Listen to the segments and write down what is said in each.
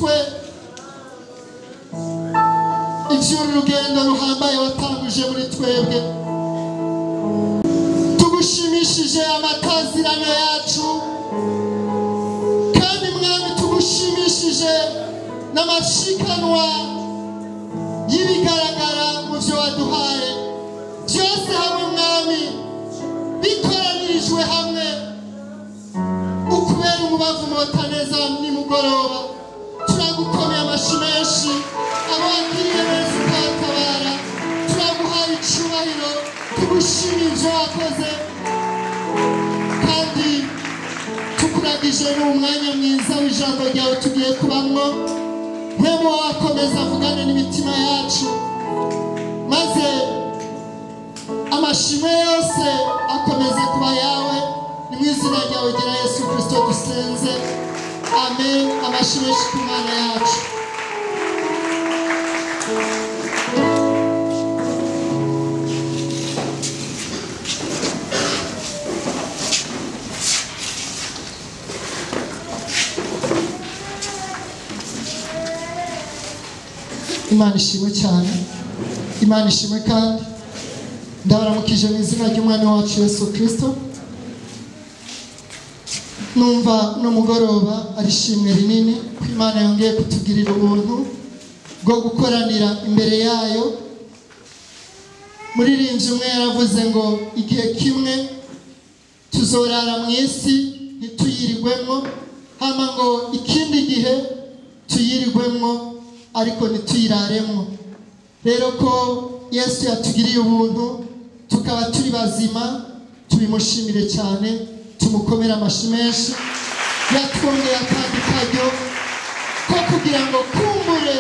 twe ivy'uru rugendo ruhambaye watanguje muri twebwe. Tugushimishije amatazirano yacu, kandi Mwami tugushimishije n'amashikanwa y'ibigaragara mu byo waduhaye byose hamwe. Mwami, bikoranirijwe hamwe ukubera umubavu mota neza nimugoroba. Turagukomeye amashi menshi, abo wakiriye neza ukabatabara. Turaguhaye icubahiro, tugushimiye ibyo wakoze, kandi tukuragije n'umwanya mwiza w'ijambo ryawe tugiye kubamwo. Mpemu wakomeza avugane n'imitima yacu, maze amashimwe yose akomeze kuba yawe. Ni mu izina ryawe ryera Yesu Kristo dusenze, amen. Amashimwe menshi ku Mana yacu. Imana ishimwe cyane, Imana ishimwe. Kandi ndabaramukije mu izina ry'Umwami wacu Yesu Kristo. Numva no mugoroba ari ishimwe rinini ko Imana yongeye kutugirira ubuntu bwo gukoranira imbere yayo. Muririmbyi umwe yaravuze ngo igihe kimwe tuzorara mu isi ntituyirigwemo, hama ngo ikindi gihe tuyirigwemo ariko ntituyiraremo. Rero ko Yesu yatugiriye ubuntu tukaba turi bazima, tubimushimire cyane, tumukomere amashi menshi. Yatwongeye akandi karyo ko kugira ngo kumbure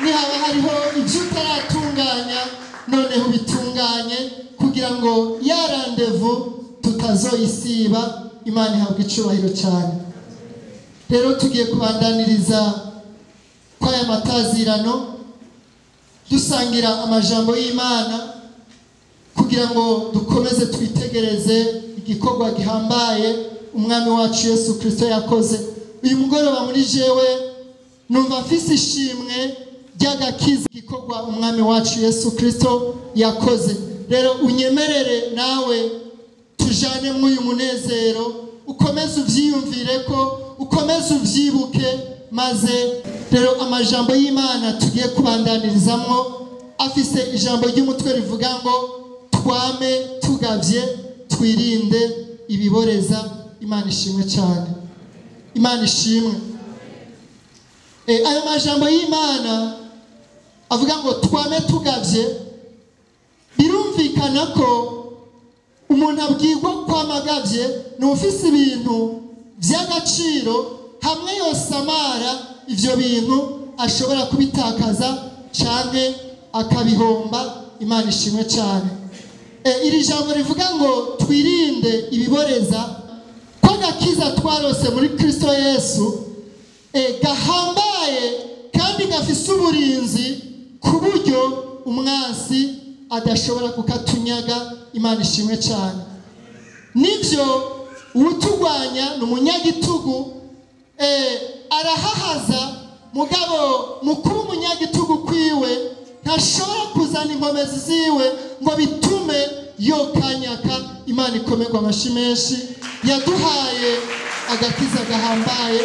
nihaba hariho ibyo utaratunganya, noneho ubitunganye, kugira ngo ya randevu tutazoyisiba. Imana ihabwa icubahiro cyane. Rero tugiye kubandaniriza kwaya matazirano, dusangira amajambo y'Imana kugira ngo dukomeze twitegereze igikorwa gihambaye Umwami wacu Yesu Kristo yakoze. Uyu mugoroba muri jewe numva mfise ishimwe ry'agakiza, igikorwa Umwami wacu Yesu Kristo yakoze. Rero unyemerere nawe tujane mw'uyu munezero, ukomeze uvyiyumvire ko, ukomeze uvyibuke. Maze rero amajambo y'Imana tugiye kubandanirizamwo afise ijambo ry'umutwe rivuga ngo twame tugavye twirinde ibiboreza. Imana ishimwe cyane, Imana ishimwe. Ayo majambo y'Imana avuga ngo twame tugavye, birumvikana ko umuntu abwirwa kwamagavye ni ufise ibintu by'agaciro, hamwe yosamara ivyo bintu ashobora kubitakaza canke akabihomba. Imana ishimwe cyane. Iri jambo rivuga ngo twirinde ibiboreza, ko agakiza twarose muri Kristo Yesu gahambaye kandi gafise uburinzi ku buryo umwansi adashobora kukatunyaga. Imana ishimwe cyane. Nivyo uwutugwanya ni umunyagitugu, arahahaza, mugabo mukuru umunyagitugu kwiwe ntashobora kuzana inkomezi ziwe ngo bitume yokanyaka. Imana ikomerwa amashi menshi, yaduhaye agakiza gahambaye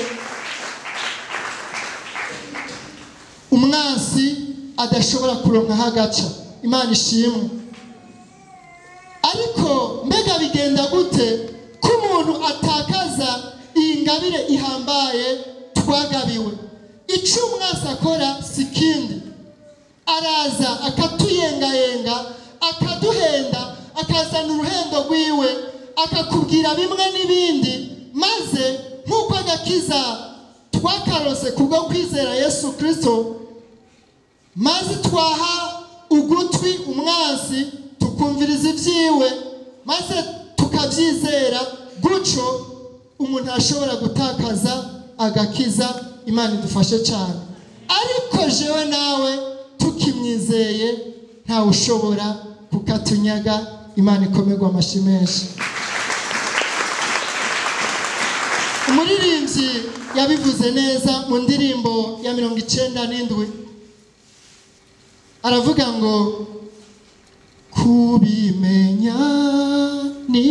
umwansi adashobora kuronka hagaca. Imana ishimwe. Ariko mbega bigenda gute ko umuntu atakaza iyi ngabire ihambaye twagabiwe? Ico umwansi akora si kindi, araza akatuyengayenga, akaduhenda, akazana uruhendo rwiwe, akakubwira bimwe n'ibindi, maze nk'uko agakiza twakarose kubwo kwizera Yesu Kristo, maze twaha ugutwi umwansi tukumviriza ibyiwe, maze tukabyizera, gutyo umuntu ashobora gutakaza agakiza. Imana idufashe cyane. Ariko jewe nawe tukimwizeye ntawe ushobora kukatunyaga. Imana ikomerwa amashi menshi. Umuririmbyi yabivuze neza mu ndirimbo ya 97, aravuga ngo kubimenya ni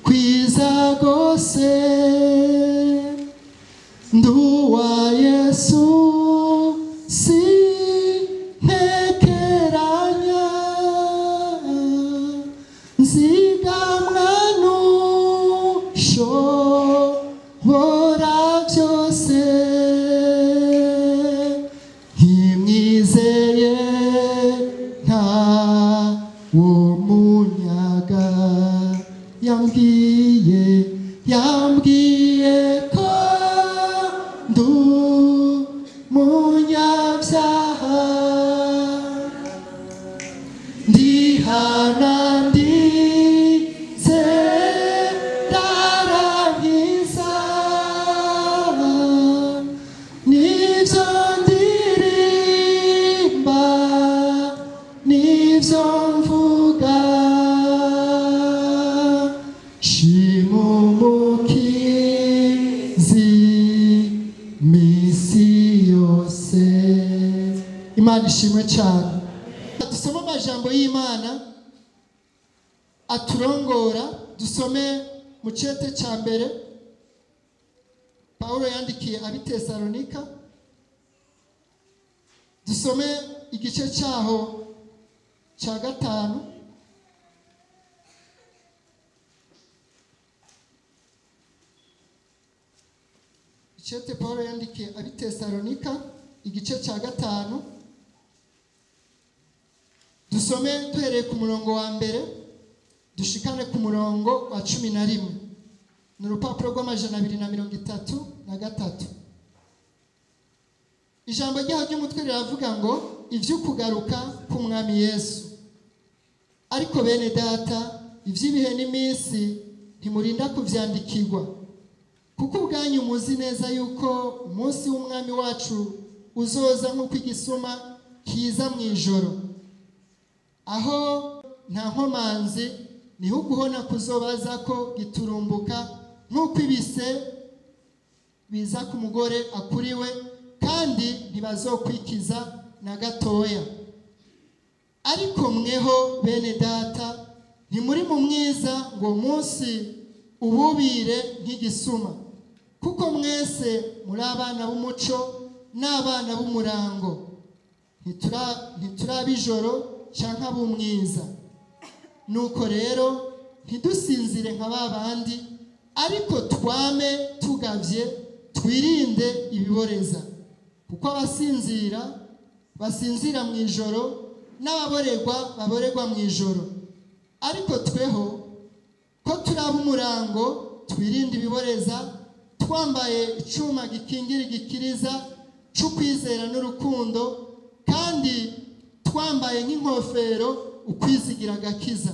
kwiza gose, nduwa Yesu sintekeranya, nzigamwa n'ushobora byose, ntimwizeye nta wo munyaga, yambwiye ko ndu munyabyaha, ndihana ndize ndarangiza, nivyo ndirimba nivyo mvuga, shimumukizi misi yose. Imana ishimwe cyane. Dusome amajambo y'Imana aturongora, dusome mu cete cya mbere Paulo yandikiye ab'i Tesalonika, dusome igice cyaho cya 5. Icete Paulo yandikiye ab'i Tesalonika igice cya 5, dusome duhereye ku murongo wa 1 dushikane ku murongo wa 11. Ni urupapuro rw'233. Ijambo ryaho ry'umutwe riravuga ngo ivy'ukugaruka k'Umwami Yesu. Ariko bene data, ivy'ibihe n'iminsi ntimurinda kuvyandikirwa, kuko ubwanyu muzi neza yuko umunsi w'Umwami wacu uzoza nk'uko igisuma kiza mu ijoro. Aho nta nkomanzi niho uguhona kuzobaza ko giturumbuka, nk'uko ibise biza ku mugore akuriwe, kandi ntibazokwikiza na gatoya. Ariko mweho bene data, ntimuri mu mwiza ngo munsi ububire nk'igisuma, kuko mwese muri abana b'umuco n'abana b'umurango, ntiturabijoro canke ab'umwiza. Nuko rero ntidusinzire nka babandi, ariko twame tugavye, twirinde ibiboreza, kuko abasinzira basinzira mu ijoro, n'ababorerwa baborerwa mu ijoro. Ariko tweho ko turaba umurango, twirinde ibiboreza, twambaye icuma gikingira igikiriza c'ukwizera n'urukundo, kandi twambaye nk'inkofero ukwizigira agakiza.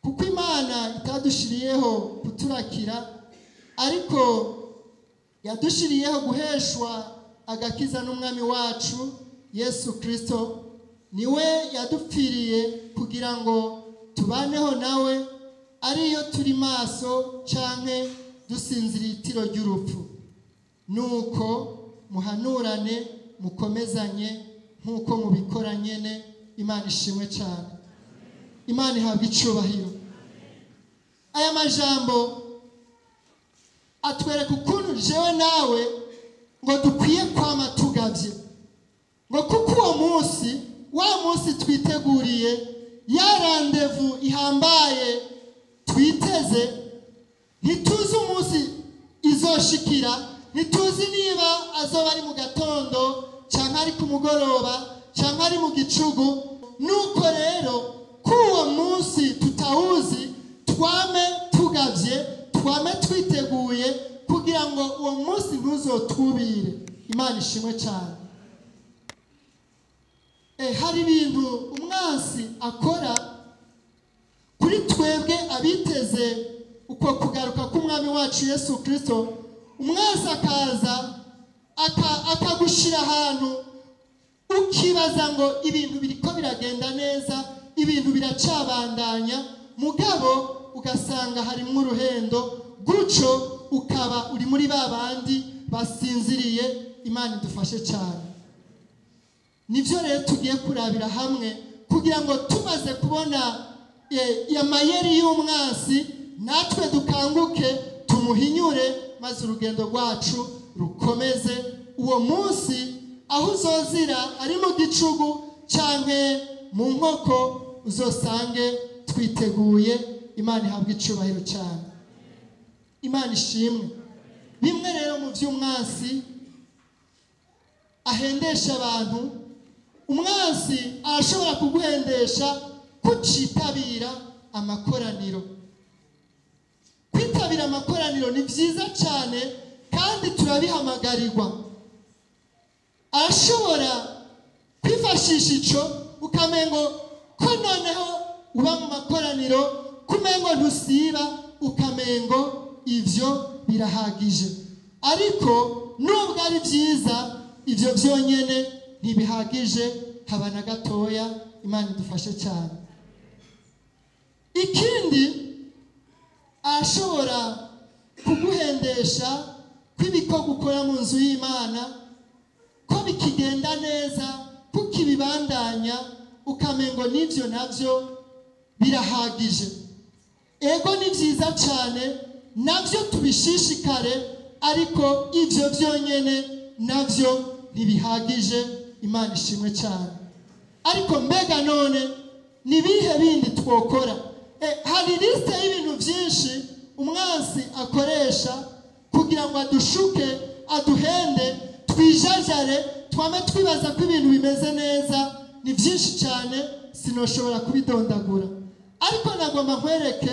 Kuko Imana itadushiriyeho kuturakira, ariko yadushiriyeho guheshwa agakiza n'Umwami wacu Yesu Kristo, niwe yadupfiriye kugira ngo tubaneho nawe, ariyo turi maso canke dusinziriye itiro ry'urupfu. Nuko muhanurane mukomezanye nk'uko mubikora nyene. Imana ishimwe cyane, Imana ihabwa icubahiro. Aya majambo atwereka ukuntu jewe nawe ngo dukwiye kwama tugavye, ngo kuko uwo munsi, wa munsi twiteguriye, ya randevu ihambaye twiteze, ntituzi umunsi izoshikira, ntituzi niba azoba ari mu gatondo canke ari ku mugoroba canke ari mu gicugu. Nuko rero k'uwo munsi tutawuzi, twame tugavye, twame twiteguye kugira ngo uwo munsi ntuzotubire. Imana ishimwe cyane. Hari ibintu umwansi akora kuri twebwe abiteze uko kugaruka k'Umwami wacu Yesu Kristo. Umwansi akaza akagushira ahantu ukibaza ngo ibintu biriko biragenda neza, ibintu biracabandanya, mugabo ugasanga harimo uruhendo, gutyo ukaba uri muri ba bandi basinziriye. Imana idufashe cyane. Nibyo rero tugiye kurabira hamwe kugira ngo tumaze kubona amayeri y'umwansi natwe dukanguke tumuhinyure, maze urugendo rwacu rukomeze. Uwo munsi aho uzozira ari mu gicugu canke mu nkoko, uzosange twiteguye. Imana ihabwe icubahiro cyane, Imana ishimwe. Bimwe rero mu by'umwansi ahendesha abantu, umwansi arashobora kuguhendesha kucitabira amakoraniro. Kwitabira amakoraniro ni byiza cyane kandi turabihamagarirwa. Arashobora kwifashisha ico ukamengo ko noneho uba mu makoraniro, kumengo ntusiba, ukamengo ivyo birahagije. Ariko nubwo ari byiza, ivyo byonyene ntibihagije haba na gatoya. Imana idufashe cyane. Ikindi, arashobora kuguhendesha kw'ibikorwa ukora mu nzu y'Imana ko bikigenda neza, kuko ibibandanya ukamengo n'ivyo navyo birahagije. Ego ni byiza cyane, navyo tubishishikare, ariko ivyo byonyene navyo ntibihagije. Imana ishimwe cyane. Ariko mbega none ni bihe bindi twokora? Hari liste y'ibintu byinshi umwansi akoresha kugira ngo adushuke, aduhende, twijajare, twame twibaza ko ibintu bimeze neza. Ni byinshi cyane, sinoshobora kubidondagura, ariko nagomba nkwereke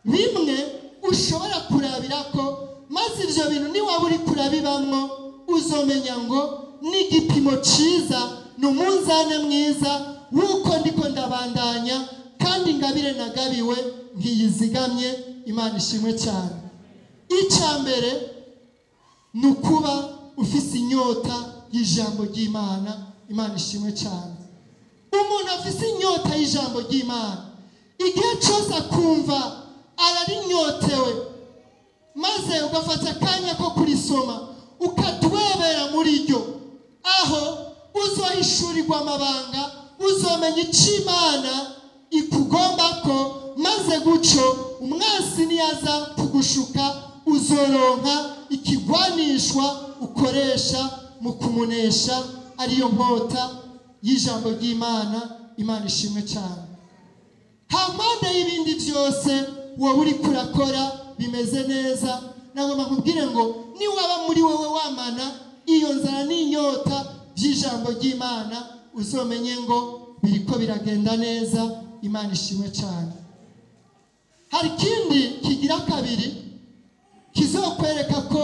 bimwe ushobora kurabira ko, maze ivyo bintu niwaba uri kurabibamwo uzomenya ngo n'igipimo ciza, ni umunzane mwiza w'uko ndiko ndabandanya kandi ingabire nagabiwe ntiyizigamye. Imana ishimwe cyane. Icya mbere ni ukuba ufise inyota y'ijambo ry'Imana. Imana ishimwe cyane. Umuntu afise inyota y'ijambo ry'Imana, igihe cyose akumva ararinyotewe, maze ugafata akanya ko kurisoma ukatwebera muri ryo, aho uzohishurirwa amabanga, uzomenya icyo Imana ikugomba ko, maze guco umwansi niyaza kugushuka uzoronka ikigwanishwa ukoresha mu kumunesha, ariyo nkota y'ijambo ry'Imana. Imana ishimwe cyane. Hampande y'ibindi byose wowe uri kurakora bimeze neza, nagomba nkubwire ngo niwaba muri wowe wamana iyo nzara n'inyota by'ijambo ry'Imana, uzomenye ngo biriko biragenda neza. Imana ishimwe cyane. Hari ikindi kigira kabiri kizokwereka ko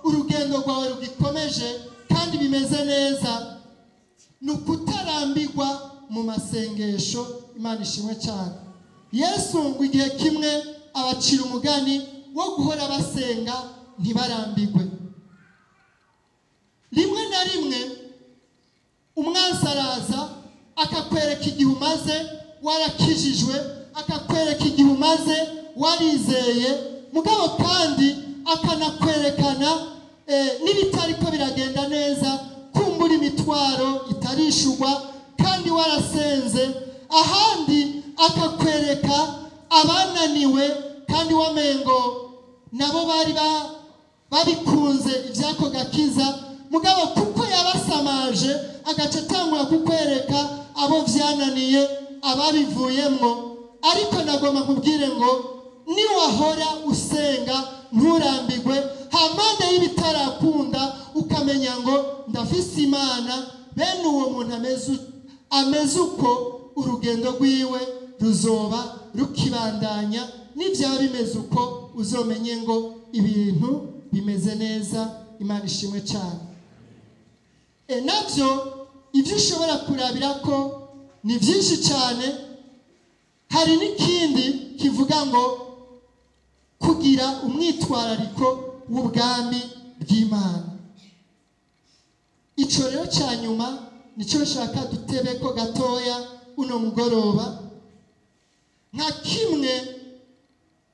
urugendo rwawe rugikomeje kandi bimeze neza, ni ukutarambirwa mu masengesho. Imana ishimwe cyane. Yesu ngo igihe kimwe abacira umugani wo guhora basenga ntibarambirwe. Rimwe na rimwe umwansi araza akakwereka igihe umaze warakijijwe, akakwereka igihe umaze warizeye, mugabo kandi akanakwerekana n'ibitariko biragenda neza, kumbura imitwaro itarishurwa kandi warasenze. Ahandi akakwereka abananiwe kandi wamengo nabo bari babikunze ibyako gakiza, mugabo kuko yabasamaje agaca atangura kukwereka abo byananiye, ababivuyemwo. Ariko nagomba nkubwire ngo niwahora usenga nturambirwe, hampande y'ibitarakunda ukamenya ngo ndafise Imana. Bene uwo muntu ameze uko, urugendo rwiwe ruzoba rukibandanya. Nibyaba bimeze uko, uzomenye ngo ibintu bimeze neza. Imana ishimwe cyane. Navyo ibyo ushobora kurabira ko ni byinshi cyane. Hari n'ikindi kivuga ngo kugira umwitwarariko w'ubwami bw'Imana. Ico rero cya nyuma nicyo nshaka dutebe ko gatoya uno mugoroba, nka kimwe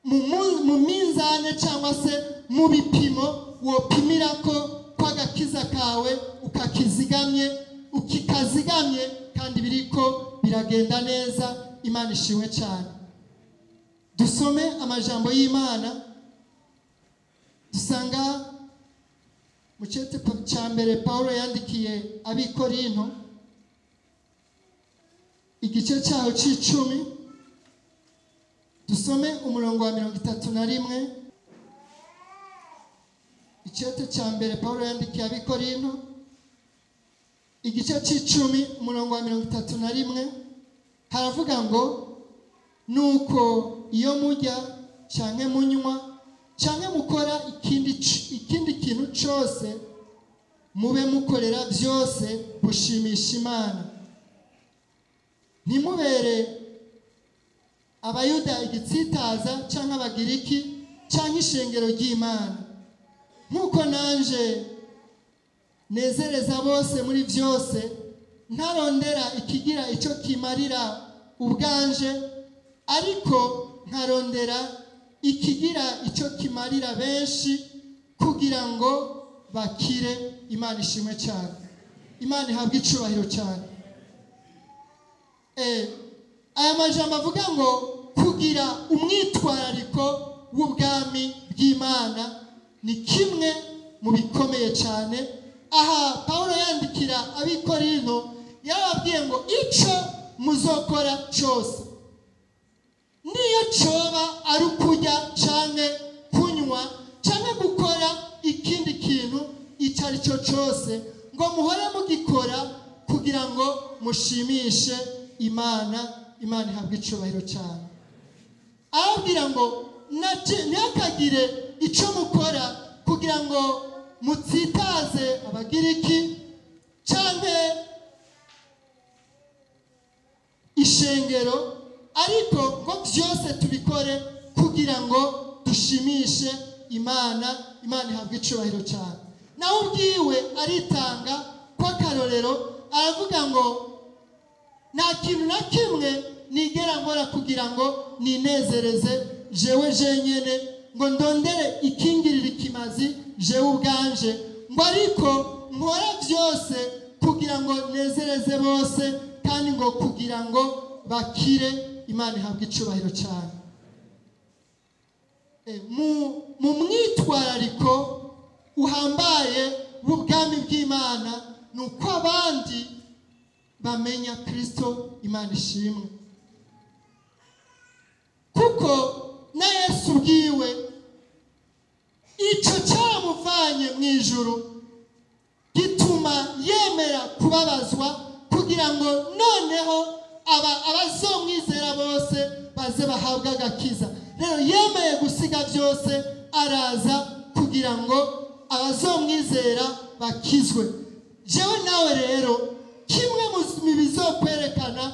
Mu minzane cyangwa se mu bipimo wopimira ko kw'agakiza kawe ukakizigamye, ukikazigamye kandi biriko biragenda neza. Imana ishimwe cyane. Dusome amajambo y'Imana dusanga mu cete cya mbere Paulo yandikiye ab'Ikorinto, igice cyaho c'icumi, dusome umurongo wa 31. Icete cya mbere Paulo yandikiye ab'Ikorinto, igice c'icumi, umurongo wa 31, haravuga ngo: nuko iyo murya canke munywa canke mukora ikindi kintu cose, mube mukorera byose gushimisha Imana. Ntimubere Abayuda igitsitaza canke Abagiriki canke ishengero ry'Imana, nk'uko nanje nezereza bose muri byose, ntarondera ikigira icyo kimarira ubwanje, ariko nkarondera ikigira icyo kimarira benshi kugira ngo bakire. Imana ishimwe cyane, Imana ihabwe icubahiro cyane. Aya majambo avuga ngo kugira umwitwarariko w'ubwami bw'Imana ni kimwe mu bikomeye cyane. Aha Paulo yandikira ab'Ikorinto yarababwiye ngo ico muzokora cose, niyo coba ari ukurya canke kunywa canke gukora ikindi kintu ico ari cyo cose, ngo muhore mugikora kugira ngo mushimishe Imana. Imana ihabwe icubahiro cyane. Arababwira ngo ntihakagire ico mukora kugira ngo mutsitaze Abagiriki canke ishengero, ariko ngo byose tubikore kugira ngo dushimishe Imana. Imana ihabwe icubahiro cyane. Nawe ubwiwe aritanga kw'akarorero, aravuga ngo nta kintu na kimwe nigera nkora kugira ngo ninezereze jewe jenyene, ngo ndondere ikingirira ikimazi jewe ubwanje, ngo ariko nkora byose kugira ngo nezereze bose kandi ngo kugira ngo bakire. Imana ihabwe icubahiro cyane. Mu mwitwarariko uhambaye w'ubwami bw'Imana ni uko abandi bamenya Kristo. Imana ishimwe, kuko na Yesu ubwiwe ico cyamuvanye mu ijuru gituma yemera kubabazwa kugira ngo noneho abazomwizera bose baze bahabwe agakiza. Rero yemeye gusiga byose araza kugira ngo abazomwizera bakizwe. Jewe nawe rero kimwe mu bizokwerekana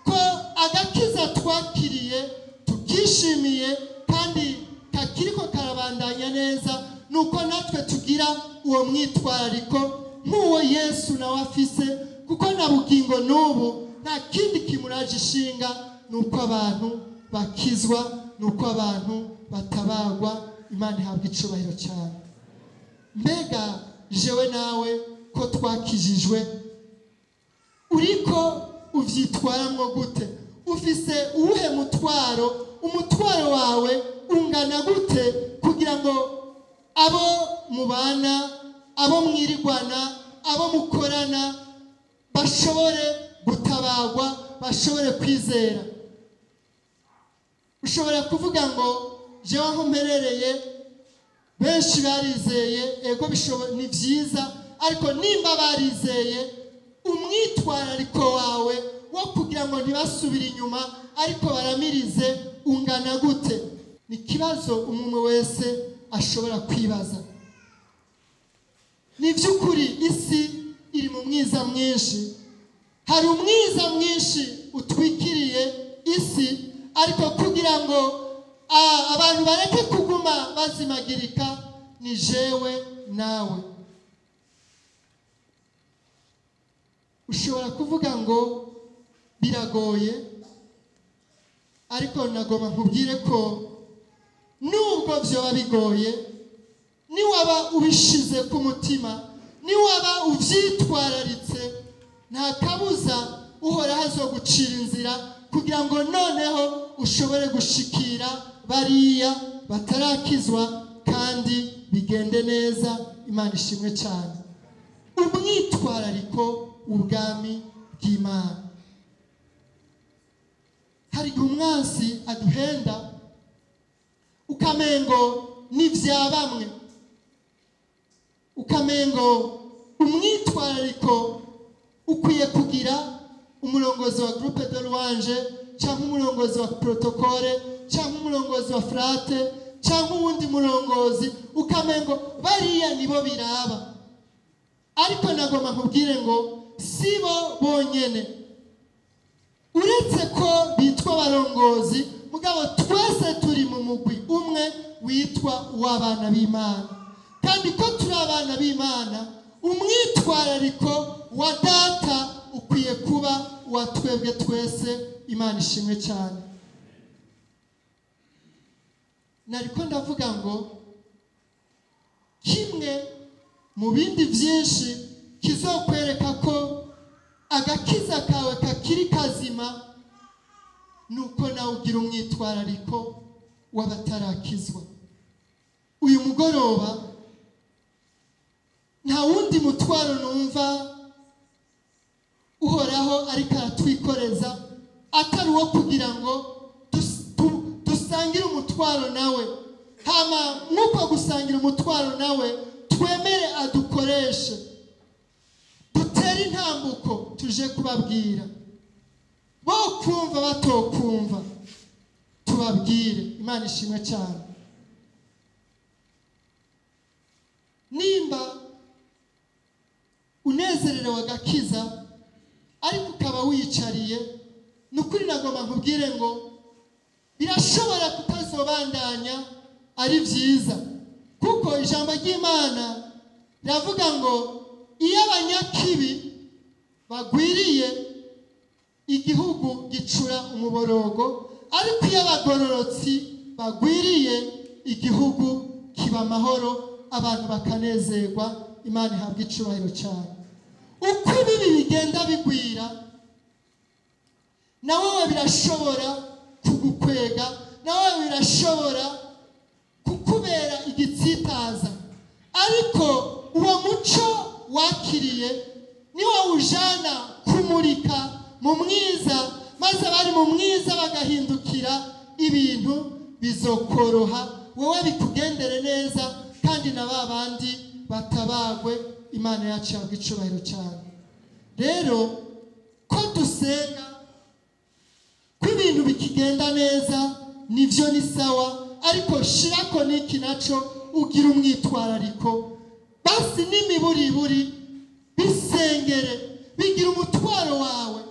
ko agakiza twakiriye tukishimiye kandi kakiriko karabandanya neza, nuko natwe tugira uwo mwitwarariko nk'uwo Yesu nawe afise, kuko na bugingo n'ubu nta kindi kimuraje ishinga nuko abantu bakizwa, nuko abantu batabagwa. Imana ihabwa icubahiro cyane. Mbega jewe nawe ko twakijijwe, uriko uvyitwaramwo gute? Ufise uwuhe mutwaro? Umutwaro wawe ungana gute kugira ngo abo mubana, abo mwirigwana, abo mukorana bashobore gutabagwa, bashobore kwizera? Ushobora kuvuga ngo jewe aho mperereye benshi barizeye, ego ni vyiza, ariko nimba barizeye, umwitwarariko wawe wo kugira ngo ntibasubire inyuma ariko baramirize ungana gute? Ni ikibazo umwe wese ashobora kwibaza. Ni by'ukuri isi iri mu mwiza mwinshi, hari umwiza mwinshi utwikiriye isi, ariko kugira ngo abantu bareke kuguma bazimagirika ni jewe nawe. Ushobora kuvuga ngo biragoye, ariko nagomba nkubwire ko Nubwo vyoba bigoye, niwaba ubishize ku mutima, niwaba uvyitwararitse, nta kabuza Uhoraho azogucira inzira kugira ngo noneho ushobore gushikira bariya batarakizwa kandi bigende neza. Imana ishimwe cyane. Umwitwarariko w'ubwami bw'Imana. Hari igihe umwansi aduhenda ukamengo n'ivya bamwe, ukamengo umwitwarariko ukwiye kugira umurongozi wa groupe de louange cyangwa umurongozi wa protocole cyangwa umurongozi wa frate cyangwa uwundi murongozi, ukamengo bariya nibo biraba. Ariko nagomba nkubwire ngo sibo bonyene, uretse ko bitwa abarongozi, mugabo twese turi mu mugwi umwe witwa uw'abana b'Imana. Kandi ko turi abana b'Imana, umwitwarariko wa data ukwiye kuba uwa twebwe twese. Imana ishimwe cyane. Nariko ndavuga ngo kimwe mu bindi byinshi kizokwereka ko agakiza kawe kakiri kazima nuko nawe ugira umwitwarariko w'abatarakizwa. Uyu mugoroba nta wundi mutwaro numva Uhoraho ariko aratwikoreza atari uwo kugira ngo dusangire umutwaro nawe. Hama nk'uko gusangira umutwaro nawe, twemere adukoreshe, dutere intambuko tuje kubabwira, bo kumva batokumva tubabwire. Imana ishimwe cyane. Nimba unezerewe agakiza ariko ukaba wiyicariye, nukuri nagomba nkubwire ngo birashobora kutazobandanya ari byiza, kuko ijambo ry'Imana riravuga ngo iyo abanyakibi bagwiriye igihugu gicura umuborogo, ariko iyo abagororotsi bagwiriye igihugu kiba amahoro, abantu bakanezerwa. Imana ihabwa icubahiro cyane. Uko ibibi bigenda bigwira, nawe birashobora kugukwega, nawe birashobora kukubera igitsitaza, ariko uwo muco wakiriye niwo ujana kumurika mu mwiza, maze abari mu mwiza bagahindukira, ibintu bizokoroha, wowe bikugendere neza, kandi na ba bandi batabagwe. Imana yacu ihabwa icubahiro cyane. Rero ko dusenga ko ibintu bikigenda neza, nivyo ni sawa, ariko shirako niki naco ugira umwitwarariko, basi n'imiburiburi bisengere, bigira umutwaro wawe,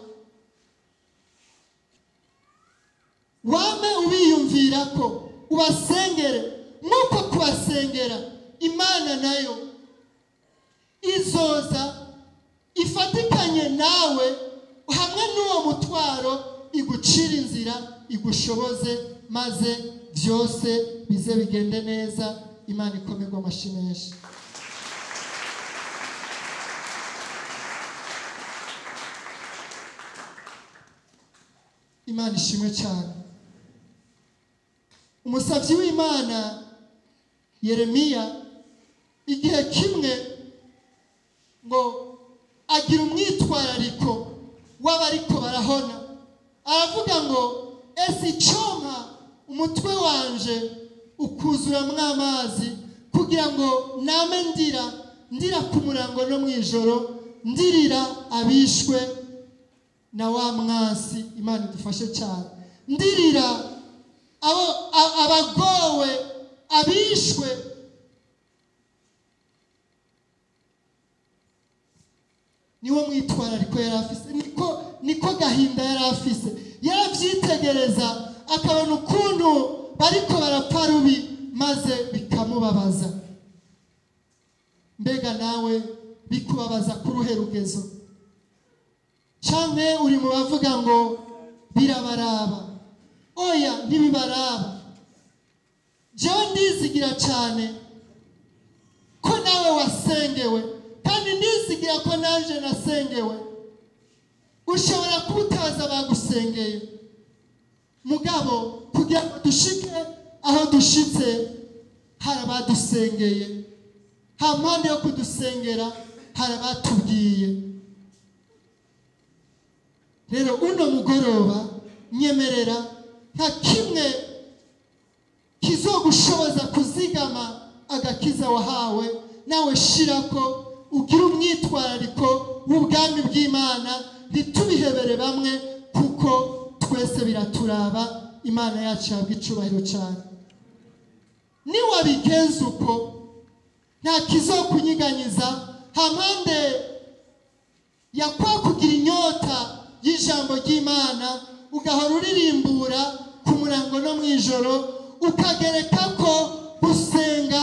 wame ubiyumvira ko ubasengere. Nk'uko kubasengera, Imana nayo izoza ifatikanye nawe hamwe n'uwo mutwaro, igucira inzira, igushoboze, maze byose bize bigende neza. Imana ikomerwe amashyi menshi. Imana ishimwe cyane. Umusavyi w'Imana Yeremiya igihe kimwe ngo agira umwitwarariko w'abariko barahona, aravuga ngo ese icyompa umutwe wanje ukuzuramwo amazi, kugira ngo name ndira, ndira ku murango no mwijoro, ndirira abishwe na wa mwansi. Imana idufashe cyane. Ndirira abo abagowe, abishwe. Niwo mwitwarariko yari afise, niko gahinda yari afise. Yaravyitegereza akabona ukuntu bariko barapfa rubi, maze bikamubabaza. Mbega nawe bikubabaza kuruhe rugezo? Canke uri mu bavuga ngo birabaraba? Oya, ntibibaraba. Jewe ndizigira cyane ko nawe wasengewe, kandi ndizigira ko nanje nasengewe. Ushobora kuba utazi abagusengeye, mugabo kugira ngo dushike aho dushitse hari abadusengeye, ha mpande yo kudusengera hari abatubwiye. Rero uno mugoroba nyemerera nka kimwe kizogushoboza kuzigama agakiza wahawe, nawe shirako ugira umwitwarariko w'ubwami bw'Imana, ntitubihebere bamwe kuko twese biraturaba. Imana yacu yabwa icubahiro cyane. Niwabigenza uko nta kizokunyiganyiza, hampande ya kwa kugira inyota y'ijambo ry'Imana ugahora uririmbura ku murango no mw'ijoro, ukagereka ko gusenga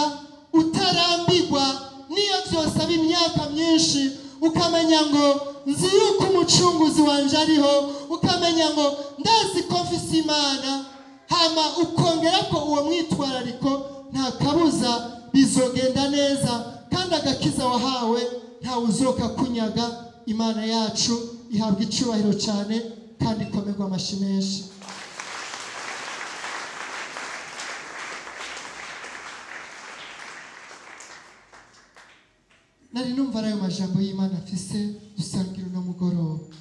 utarambirwa niyo byose aba imyaka myinshi, ukamenya ngo nzi yuko umucunguzi wanje ariho, ukamenya ngo ndazi ko mfise Imana, hama ukongera ko uwo mwitwarariko, nta kabuza bizogenda neza, kandi agakiza wahawe ntawe uzoka kunyaga. Imana yacu ihabwa icubahiro cyane kandi ikomerwa amashyi menshi. Nari numva ayo majambo y'Imana afise dusangira uno mugoroba.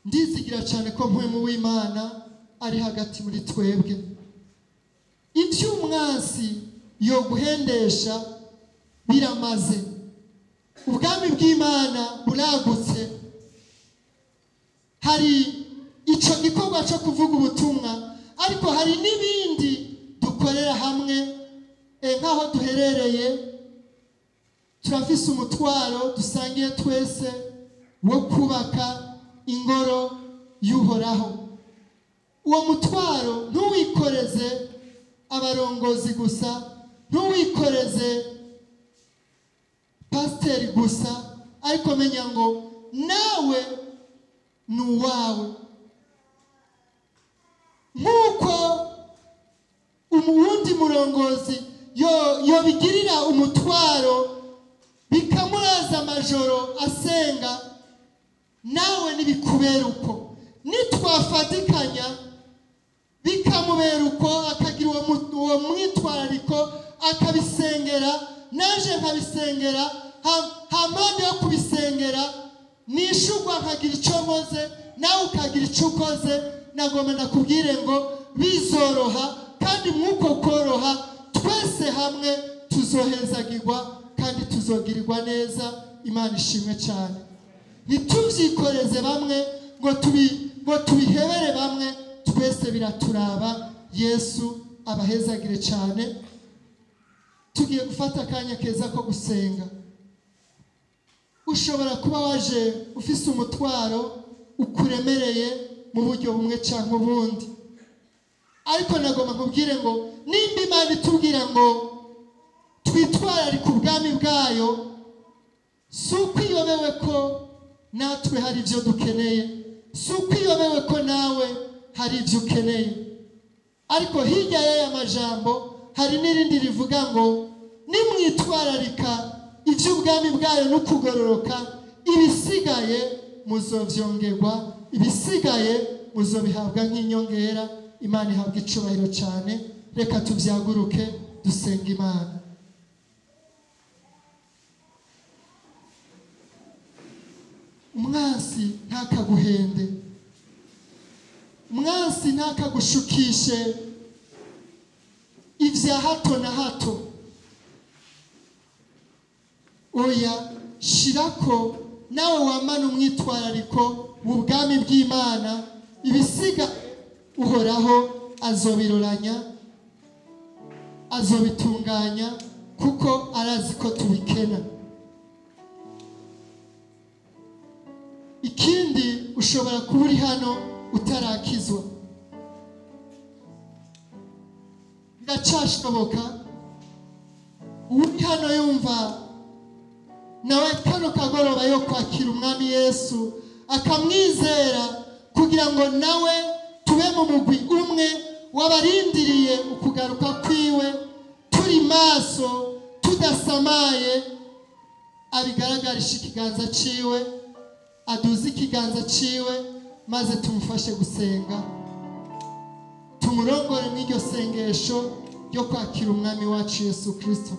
Ndizigira cyane ko mpwemu w'Imana ari hagati muri twebwe. Iby'umwansi yo guhendesha biramaze. Ubwami bw'Imana buragutse. Hari ico gikorwa cyo kuvuga ubutumwa, ariko hari n'ibindi dukorera hamwe. Nk'aho duherereye turafise umutwaro dusangiye twese wo kubaka ingoro y'Uhoraho. Uwo mutwaro ntuwikoreze abarongozi gusa, ntuwikoreze pasiteri gusa, ariko menya ngo nawe ni uwawe. Nk'uko umuwundi murongozi yobigirira umutwaro bikamuraza amajoro asenga, nawe nibikubera uko. Nitwafatikanya bikamubera uko, akagira uwo mwitwarariko, akabisengera, naje nkabisengera, hampande yo kubisengera nishugwa nkagira icyo nkoze, nawe ukagira icyo ukoze. Nagomba ndakubwire ngo bizoroha, kandi mwuko koroha twese hamwe tuzohezagirwa kandi tuzogirirwa neza. Imana ishimwe cyane. Ntitubyikoreze bamwe ngo tubihebere bamwe, twese biraturaba. Yesu abahezagire cyane. Tugiye gufata akanya keza ko gusenga. Ushobora kuba waje ufise umutwaro ukuremereye mu buryo bumwe cyangwa ubundi, ariko nagomba nkubwire ngo nimba Imana itubwira ngo twitwararike ubwami bwayo, si uko iyobewe ko natwe hari ibyo dukeneye, si uko iyobewe ko nawe hari ibyo ukeneye. Ariko hirya y'aya majambo hari n'irindi rivuga ngo nimwitwararika iby'ubwami bwayo no kugororoka, ibisigaye muzovyongerwa, ibisigaye muzobihabwa nk'inyongera. Imana ihabwa icubahiro cyane. Reka tubyaguruke dusenga Imana. Umwansi ntakaguhende, umwansi ntakagushukishe ibya hato na hato. Oya, shirako nawe wamana umwitwarariko w'ubwami bw'Imana, ibisiga Uhoraho azobiroranya, azobitunganya, kuko arazi ko tubikena. Ikindi, ushobora kuba uri hano utarakizwa, biracashoboka. Uri hano yumva nawe kano kagoroba yo kwakira Umwami Yesu akamwizera, kugira ngo nawe tube mu mugwi umwe w'abarindiriye ukugaruka kwiwe turi maso tudasamaye, abigaragarisha ikiganza ciwe, aduze ikiganza ciwe maze tumufashe gusenga, tumurongore mw'iryo sengesho ryo kwakira umwami wacu Yesu Kristo.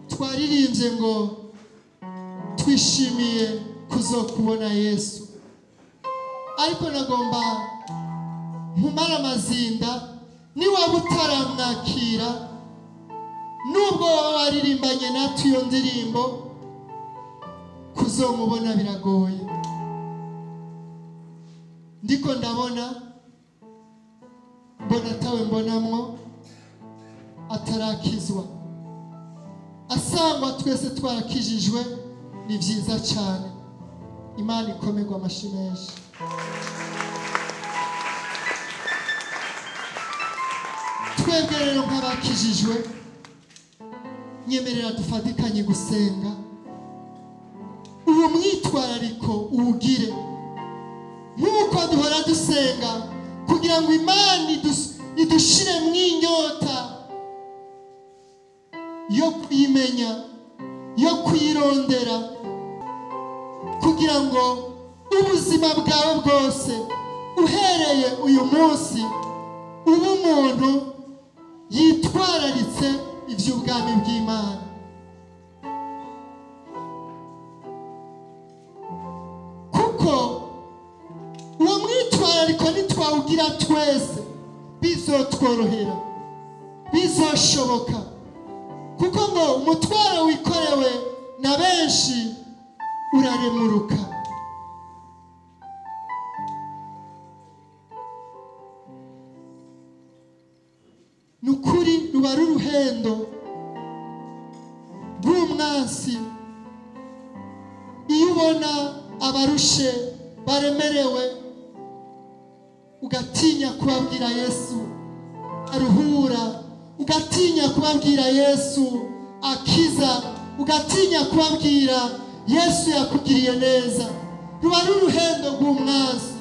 Twaririmbye ngo twishimiye kuzokubona Yesu, ariko nagomba nkumara amazinda niwaba utaramwakira, nubwo waba waririmbanye natwe iyo ndirimbo, kuzomubona biragoye. Ndiko ndabona mbona atawe mbonamwo atarakizwa, asangwa twese twarakijijwe. Ni byiza cyane, Imana ikomerwa amashyi menshi. Twebwe rero nk'abakijijwe, nyemerera dufatikanye gusenga, uwo mwitwarariko uwugire nk'uko duhora dusenga kugira ngo Imana idushire mw'inyota yo kuyimenya, yo kuyirondera, kugira ngo ubuzima bwawe bwose uhereye uyu munsi ube umuntu yitwararitse iby'ubwami bw'Imana. Kuko uwo mwitwarariko nitwawugira twese bizotworohera, bizoshoboka, kuko ngo umutwaro wikorewe na benshi uraremuruka. Nukuri ruba ari uruhendo rw'umwansi iyo ubona abarushe baremerewe, ugatinya kubabwira Yesu aruhura, ugatinya kubabwira Yesu akiza, ugatinya kubabwira Yesu yakugiriye neza. Ruba ari uruhendo rw'umwansi.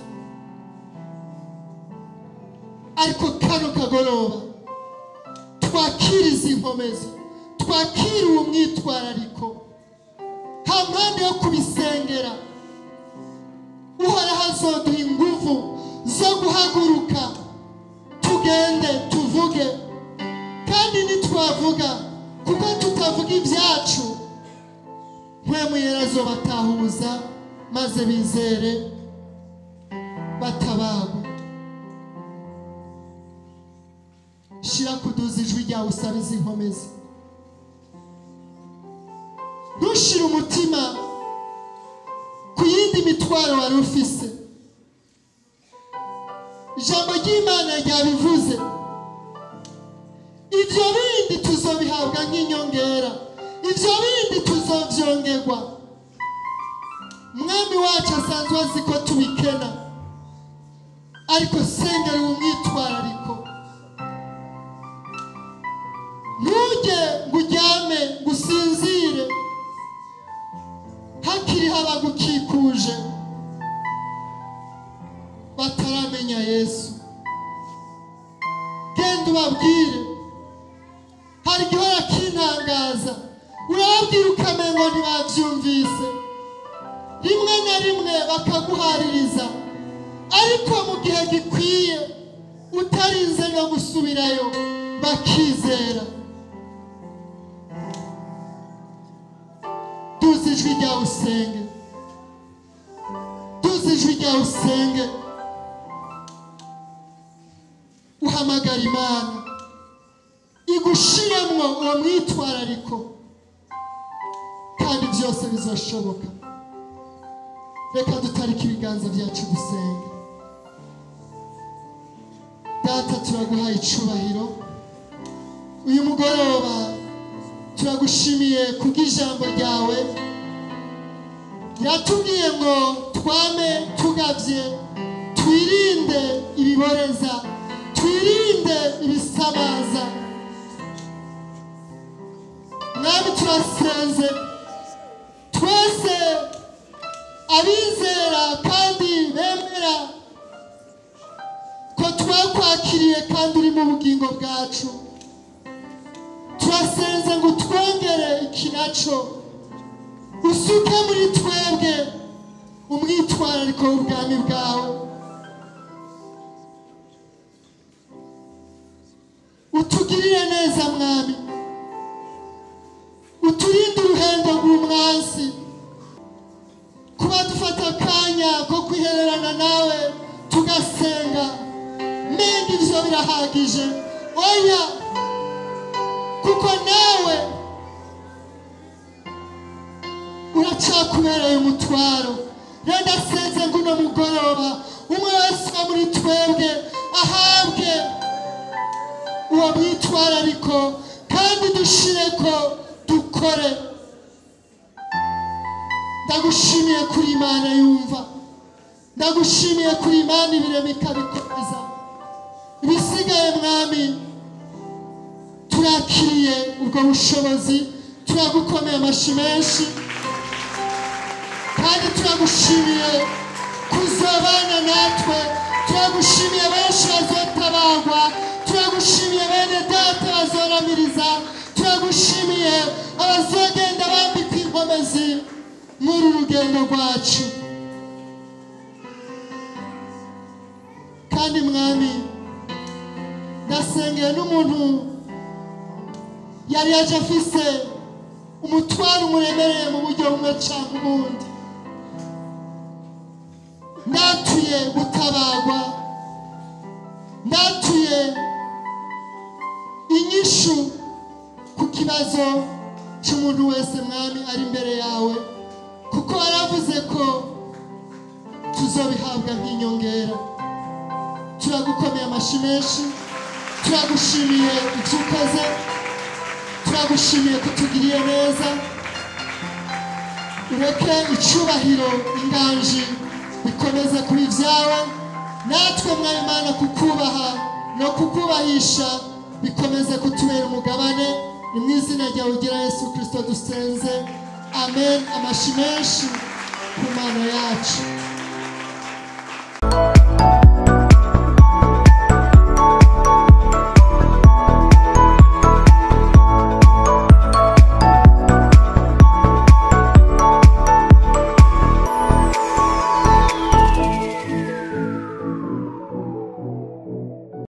Ariko kano kagoroba twakira izi nkomezi, twakira uwo mwitwarariko, nta mpande yo kubisengera. Uhoraho azoduha ingufu zo guhaguruka tugende tuvuge, kandi nitwavuga kuko tutavuga ibyacu, mpwemu yera azobatahuza maze bizere batabagwe. Shira kuduza ijwi ryawe usabe izi nkomezi. Ntushire umutima ku yindi mitwaro wari ufise. Ijambo ry'Imana ryabivuze, ibyo bindi tuzobihabwa nk'inyongera, ibyo bindi tuzovyongerwa. Mwami wacu asanzwe azi ko tubikena, ariko sengera uwo mwitwarariko. Ntujye ngo uryame ngo usinzire hakiriho abagukikuje bataramenya Yesu. Genda ubabwire. Hari igihora kintangaza, urababwira ukamengo ntibavyumvise, rimwe na rimwe bakaguhaririza, ariko mu gihe gikwiye utarinze no gusubirayo bakizera. Duza ijwi ryawe usenge, duza ijwi ryawe usenge, uhamagara Imana igushiremwo uwo mwitwarariko, kandi byose bizoshoboka. Reka dutarike ibiganza byacu dusenge. Data, turaguhaye icubahiro uyu mugoroba, turagushimiye kubw'ijambo ryawe riratubwiye ngo twame tugavye, twirinde ibiboreza, twirinde ibisamaza. Mwami, turasenze twese abizera kandi bemera Twakwakiriye kandi uri mu bugingo bwacu. Turasenze ngo utwongere iki naco, usuke muri twebwe umwitwarariko w'ubwami bwawe, utugirire neza mwami, uturinde uruhendo rw'umwansi. Kuba dufata akanya ko kwihererana nawe tugasenga, menga ivyo birahagije. Oya, kuko nawe uracakubereye umutwaro. Rero ndasenze ngo uno mugoroba umwe wese wo muri twebwe ahabwe uwo mwitwarariko, kandi dushireko dukore. Ndagushimiye kuri Imana yumva, ndagushimiye kuri Imana ibirema ikabikomeza. Ibisigaye mwami, turakiriye ubwo bushobozi, turagukomeye amashi menshi, kandi turagushimiye kuzobana natwe. Turagushimiye benshi bazotabagwa, turagushimiye bene data bazoramiriza, turagushimiye abazogenda bambikwa inkomezi muri uru rugendo rwacu. Kandi mwami, ndasengeye n'umuntu yari yaje afise umutwaro umuremereye mu buryo bumwe cyangwa ubundi, ndatuye gutabagwa, ndatuye inyishu ku kibazo cy'umuntu wese mwami ari imbere yawe, kuko waravuze ko tuzobihabwa nk'inyongera. Turagukomeye amashi menshi, turagushimiye ibyo ukoze, turagushimiye kutugiriye neza. Ureke icyubahiro inganji bikomeze kuba ibyawe, natwe mwami Imana kukubaha no kukubahisha bikomeze kutubera umugabane. Ni mu izina ryawe ugira Yesu Kristo dusenze, amen. Amashi menshi ku Mana yacu.